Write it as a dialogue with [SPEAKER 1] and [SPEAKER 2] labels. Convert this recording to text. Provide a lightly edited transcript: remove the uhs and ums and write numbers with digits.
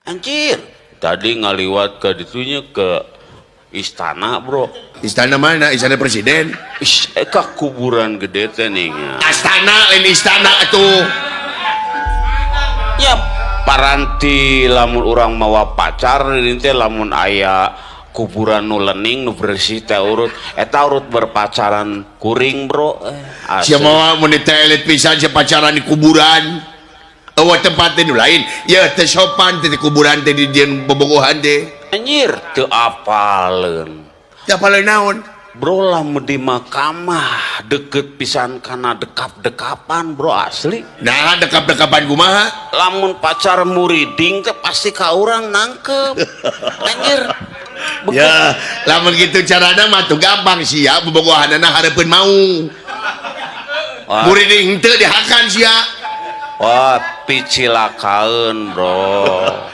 [SPEAKER 1] Anjir, tadi ngaliwat ke ditunya, ke istana, bro.
[SPEAKER 2] Istana mana? Istana presiden?
[SPEAKER 1] Is, ka kuburan gede teh nih ya.
[SPEAKER 2] Astana, lain istana atuh.
[SPEAKER 1] Ya, paranti lamun urang mawa pacar ini teh, lamun aya kuburan nu lening, nu bersih teh, urut eta urut berpacaran kuring, bro.
[SPEAKER 2] Sia
[SPEAKER 1] asli.
[SPEAKER 2] Mawa mun elit pisan sia, pacaran di kuburan. Eueuh tempat teh nu lain. Ya teu sopan teh di kuburan teh, di dieun bobogohan teh.
[SPEAKER 1] Anjir, teu apaleun.
[SPEAKER 2] Teu apaleun naon?
[SPEAKER 1] Bro, lamun di makamah deket pisan kana dekap-dekapan, bro, asli.
[SPEAKER 2] Nah, dekap-dekapan kumaha?
[SPEAKER 1] Lamun pacar muriding teh pasti ka urang nangkep, anjir.
[SPEAKER 2] Ya, lamun gitu carana mah tuh gampang sia, bobogohanana hareupeun maung.
[SPEAKER 1] Wah.
[SPEAKER 2] Muriding henteu dihakan sia.
[SPEAKER 1] Wah, picilakaeun, bro.